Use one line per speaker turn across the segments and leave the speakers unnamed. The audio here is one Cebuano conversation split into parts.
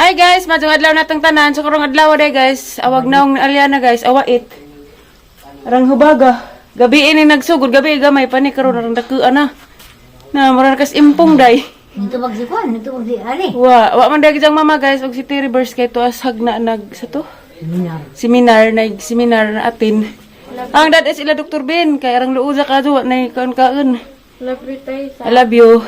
Hi guys, maayong adlaw natong tanan. So karong adlaw day guys, awag naong ni Aliana guys, await. Arang hubaga. Gabi ini nagsugod, gabi gamay pa ni karon arang dakuan na. Na mura kas impong day.
Nito magsikuan, nito magsi ali.
Wa, wa man dagi mama guys og si Terry Burst kay tuas hagna nag sa to.
Seminar.
Seminar nag seminar na atin. Ang dad is ila Dr. Ben kay arang luoza ka wa nay kaon kaon.
Love you tayo
I love you.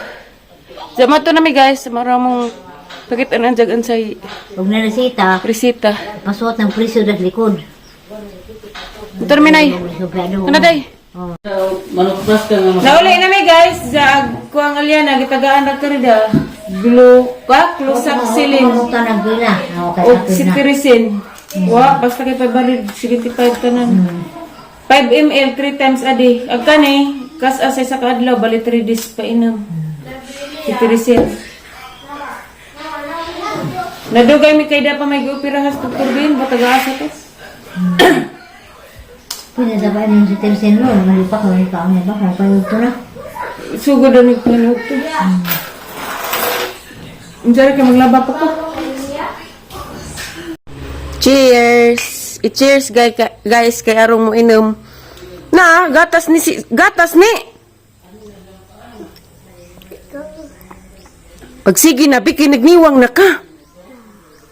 Sa to nami guys, mara mong pakita ang jag unsay
Pag naresita,
resita.
pasuot ng presyo das likod.
Dr. Minay. Ano day?
Manukbas ka nga.
Nauli na mi guys, sa kuang Aliana gitagaan ra kari da. Glu ka closaxilin
Kamutan ang pila. Okay,
o cetirizine. Wa basta kay 575 tanan. 5 ml 3 times a day. Ag kani kas asay sa kaadlaw bali 3 days pa inom. Cetirizine. Nadugay mi kay da pa may gioperahan sa Dr. Ben, bataga asa to.
Pinasabay ng si Tersen mo, malipak, malipak, malipak, malipak, ito na.
Sugod na nagpanuot to. Unsa kay maglaba pa ko. Cheers! I-cheers guys, guys kay arong mo inom. Na, gatas ni si gatas ni. Pag sige na, biki nagniwang na ka.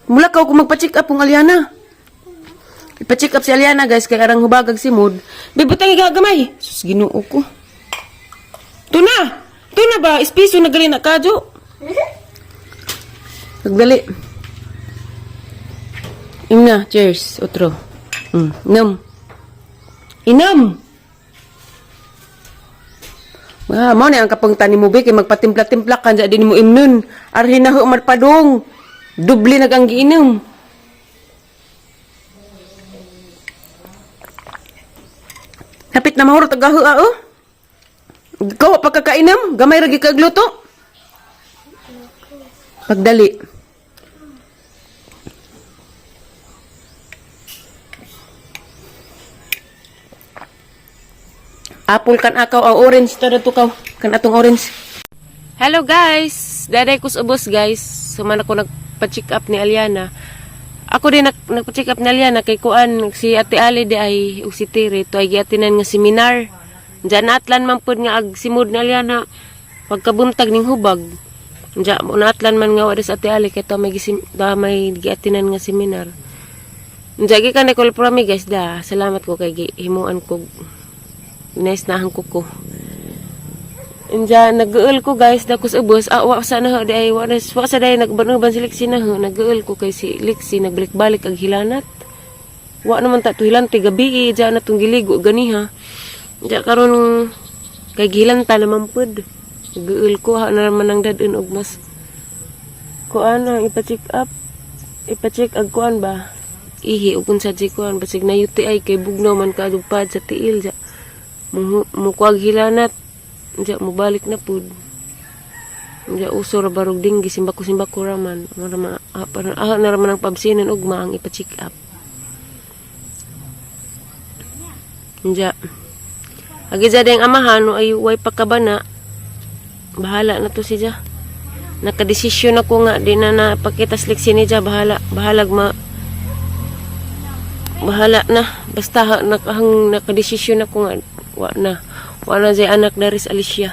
Mula ka ako magpa-check up ang Aliana. Ipa-check up si Aliana guys kay arang hubagag si Mood. Bibutang igagamay. Sus, Ginoo ko. Tuna! Tuna ba? Ispiso na gali na kadyo. Pagdali. Imna, cheers. Otro. Inom. Inom! Wah, mao ni ang kapangtan ni mo be kay magpatimpla-timpla kan din mo imnon. Arhin na ho padong. Dubli nag ang giinom. Hapit na mahurot ang gaho ah, oh. Ikaw, pagkakainom, gamay ra gyud kag luto. Pagdali. Apple kan akaw ang orange to na tukaw kan atong orange. Hello guys. Daday kus ubos guys. Suman ako nagpa-check up ni Aliana. Ako din nagpa-check up ni Aliana kay kuan si Ate Ali di ay ug si Tere to ay giatinan nga seminar. Diyan atlan man pud nga ag simod ni Aliana pagkabuntag ning hubag. Diyan mo naatlan man nga wa sa Ate Ali kay to may gisim, da may giatinan nga seminar. Diyan gikan ni call mi guys da. Salamat ko kay gihimuan ko nice na ang kuko. Inja nag-uul ko guys dakos ubos ah, wa sa na ho di ay wa, na, wa sa day nagbanuban si Lexi na ho nag-uul ko kay si Lexi nagbalik-balik ag hilanat. Wa naman ta tuhilante gabi eh, na tong giligo ganiha. Inja karon kay gihilanta naman pud. Nag-uul ko ha na naman ang dadun og mas kuan ang ipa-check up. Ipa-check ag kuan ba? Ihi ug unsa di kuan basig na UTI kay bugnaw man kaadugpad sa tiil ja. Mukuag hilanat ja mubalik na pud. Ja uso ra barog dinggi simbako-simbako ra man. Mara ma ah, parang ah, na ra man ang pabsinan ugma ang ipa-check up. Ja. Agi ja ding amahan no ay way pakabana. Bahala na to si ja. Nakadesisyon ako nga di na napakita sa liksi ni ja bahala bahalag ma bahala na basta ha, nakahang nakadesisyon ako nga wa na jay anak daris Alicia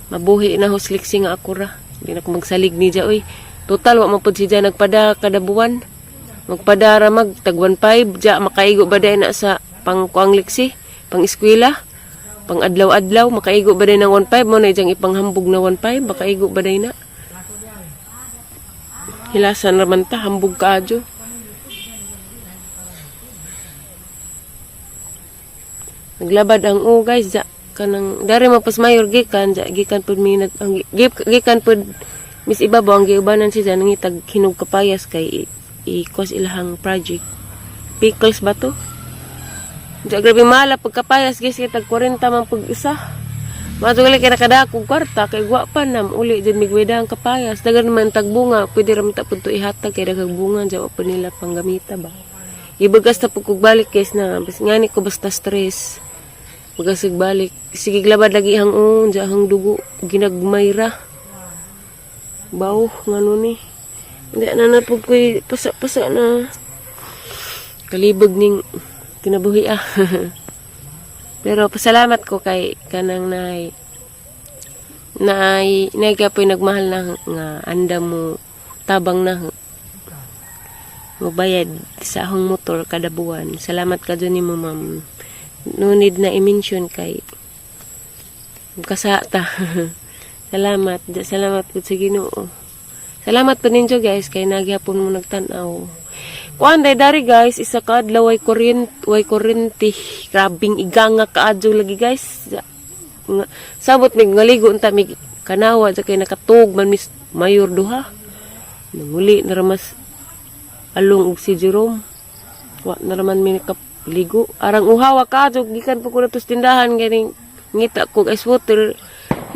mabuhi na ho liksi nga ako ra di na ko magsalig ni ja oy total wa man pud si ja nagpada kada buwan magpada ra mag tag 1.5 ja makaigo ba day na sa pang kuang liksi pang eskwela pang adlaw-adlaw makaigo ba day ng 1.5 mo na ijang ipanghambog na 1.5 makaigo ba day na hilasan ra man ta hambog kaadyo. Naglabad ang o guys ja kanang dari mapas mayor gikan ja gikan pud mi nag ang gikan pud Miss Ibabaw ang giubanan si ja nangitag hinog kapayas kay i-cause ilahang project pickles ba to ja grabe mahal ang pagkapayas guys kay tag 40 man pag isa. Mato gali kay nakadako kwarta kay wa pa nam uli jud migweda ang kapayas dagan man tag bunga pwede ra man ta pud to ihatag kay daghang bunga ja wa pa nila panggamita ba. Ibagas na pud kog balik guys na bas ngani ko basta stress. Bagasig balik. Sige glabad lagi hang on, hang dugo ginagmay ra. Baw ngano ni. Hindi na na po ko'y pasa-pasa na. Kalibog ning kinabuhi ah. Pero pasalamat ko kay kanang nay nay nay kapoy nagmahal na nga anda mo tabang na mobayad sa akong motor kada buwan. Salamat ka dyan nimo, ma'am. No need na i-mention kay kasata. Salamat. Salamat po sa Ginoo. Salamat po ninyo guys kay nagyapon mo nagtan-aw. Kuan day dari guys, isa ka adlaw way kuryente, way kuryente. Grabing iganga kaadyo lagi guys. Nga, sabot mig ngaligo unta mig kanawa sa kay nakatug man mis mayor duha. Nanguli na ramas along og si Jerome. Wa na raman mi nakapligo. Arang uhawa ka gikan po ko na to sa tindahan ganing ngita ko ice water.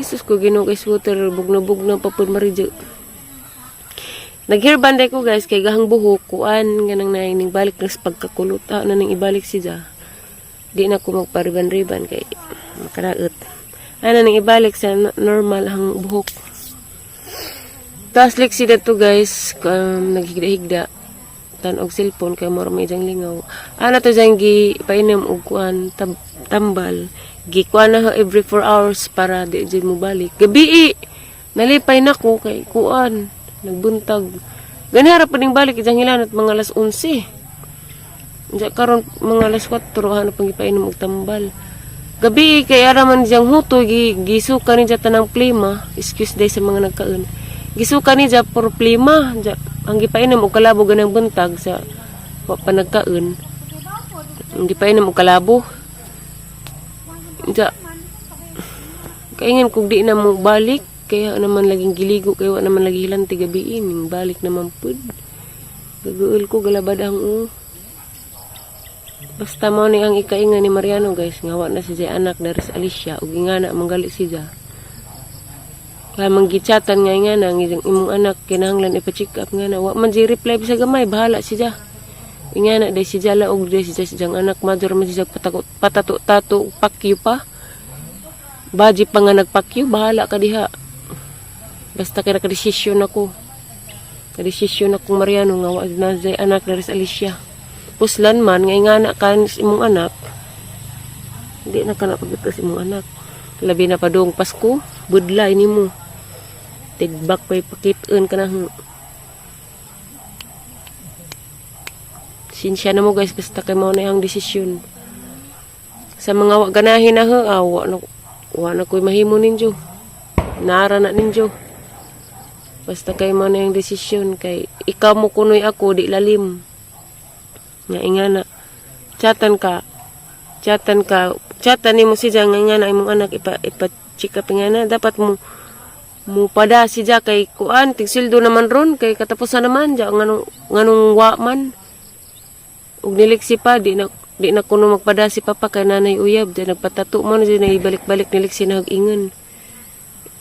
Jesus ko Ginoo, ice water bugno-bugno pa pud maridyo. Naghirbanday ko guys kay gahang buhok kuan ganang naing balik ng pagkakulot ah, na nang ibalik siya. Di na ko magpariban-riban kay makadaot. Ana nang ibalik sa normal ang buhok. Tapos liksi to guys, naghigda-higda tan og cellphone kay mura may jang lingaw. Ana to jang gi painom og kuan tambal. Gi kuan na ho every 4 hours para di jud mo balik. Gabi nalipay na ko kay kuan nagbuntag. Gani ra pa ning balik ijang hilanot mga alas 11. Diya karon mga alas 4 ano pang gipainom og tambal. Gabi kay ara man diyang huto gi gisuka ni dya tanang plima. Excuse day sa mga nagkaon. Gisuka ni dya por plima. Dya, ang gipainom og kalabo ganang buntag sa wa pa nagkaon. Ang gipainom og kalabo. Dya kaingan kung di na mo balik kaya naman laging giligo kaya wa naman lagi hilanti gabi ning balik naman pud. Gagaul ko galabad ang u. Basta mo ni ang ikainga ni Mariano guys, nga wa na si Jay anak dari sa Alicia ug ingana manggali si Ja. Kaya manggichatan nga ingana ang imong anak kinahanglan ipa-check up nga na wa man di reply sa gamay, bahala si Ja. Ingana day si Ja laog day si Ja siyang anak major man siya patato patato-tato pakyu pa. Baji pa nga nagpakyu, bahala ka diha. Basta kay nakadesisyon ako. Kadesisyon akong Mariano nga wa na siya anak dari sa Alicia. Puslan man nga ingana kan sa imong anak. Hindi na ka na pagbuto sa imong anak. Labi na pa dong Pasko, budlay nimo. Tigbak pa'y pakitaan ka na. Sinsya na mo guys, basta kay mao na ang desisyon. Sa mga wa ganahin na ho, ah, wa na ko'y mahimo ninyo. Naara na ninyo. Basta kay mao na ang desisyon kay ikaw mo kunoy ako di lalim. Nga ingana. Chatan ka. Chatan ka. Chatan nimo si nga ingana imong anak ipa ipa check up ingana dapat mo mo pada si Ja kay kuan tigsildo naman ron kay katapusan naman ja nganong nganong wa man ug niliksi pa di na kuno magpada si papa kay nanay uyab di nagpatato mo na di na ibalik-balik ni Lixie na ingon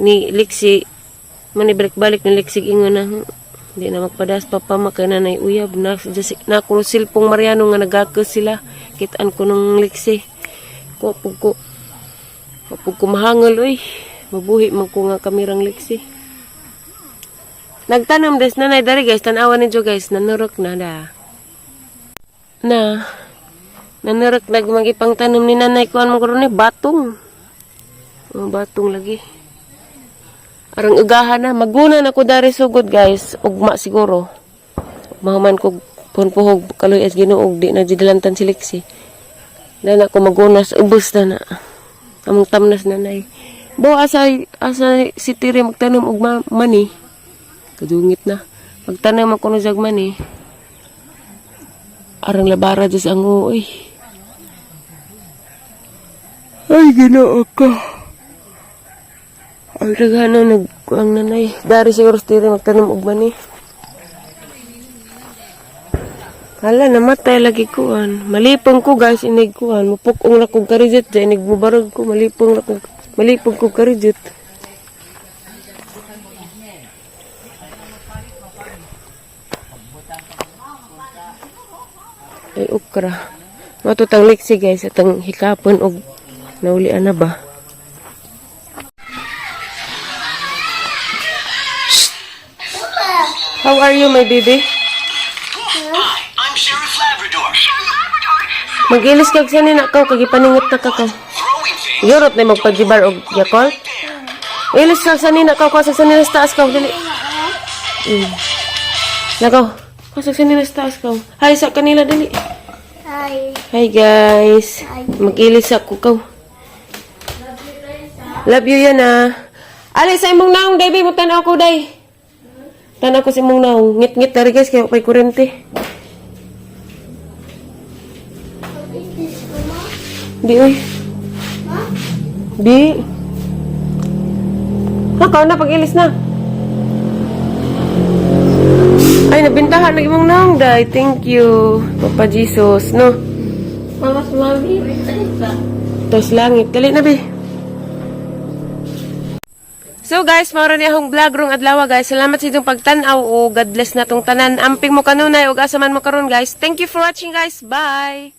ni Lixie man ibalik-balik ni Lixie ingon na di na magpadas papa ma kay nanay uyab na, na kuno silpong Mariano nga nagakos sila kitaan ko nung Lixie ko pug ko pug ko mahangol oy mabuhi man ko nga kamirang Lixie. Nagtanom des nanay dari guys, tanawa ninyo guys, nanurok na da na nanurok nag magipang tanom ni nanay kuan mo karon ni batong. Oh, batong lagi. Arang ugahan na maguna na ko dari sugod guys, ugma siguro. Mahuman ko punpuhog kaloy as Ginoo di na jidalantan si Lexi. Na ko magunas ubos na na. Among tamnas nanay. Bo asa asa si Tiri magtanom og mani. Kadungit na. Magtanom ako no jag mani. Arang labara diyos ang uy. Ay, Ginoo ko. Ay, daghano nag ang nanay. Dari siguro si Tiri magtanom og mani. Hala, namatay lagi kuan. Malipong ko guys, inig kuan. Mupukong na kong karijit. Diyan, inig mubarag ko. Malipong na kong, malipong kong karijit. Ay, okra. Matutang liksi guys, atang hikapon og naulian na ba? How are you, my baby?
Hi, I'm Sheriff Labrador.
Mag-ilis kag sanina kaw, kag ipaningot na ka kaw.
Throwing things
Yorot na magpagibar og yakol. Ilis kag sanina kaw, kuha sa sanina sa taas kaw, dali. Lagaw. Kuha sa sanina sa taas kaw. Hi sa kanila, dali.
Hi.
Hi guys. Mag-ilis ako kaw. Love you yan ah. Ali sa imong naong, day, mo tanaw ko, day. Tanaw ko sa imong naong. Ngit-ngit dari guys, kaya pa'y kurente. Di, uy. Di. Ha, kao na, pag-ilis na. Ay, nabintahan na imong naong, day. Thank you, Papa Jesus, no?
Mama, mami.
Tos langit. Dali na, be. So guys, mao ra ni akong vlog rong adlaw, guys. Salamat sa inyong pagtan-aw o God bless na tong tanan. Amping mo kanunay ug asa man mo karon, guys. Thank you for watching, guys. Bye.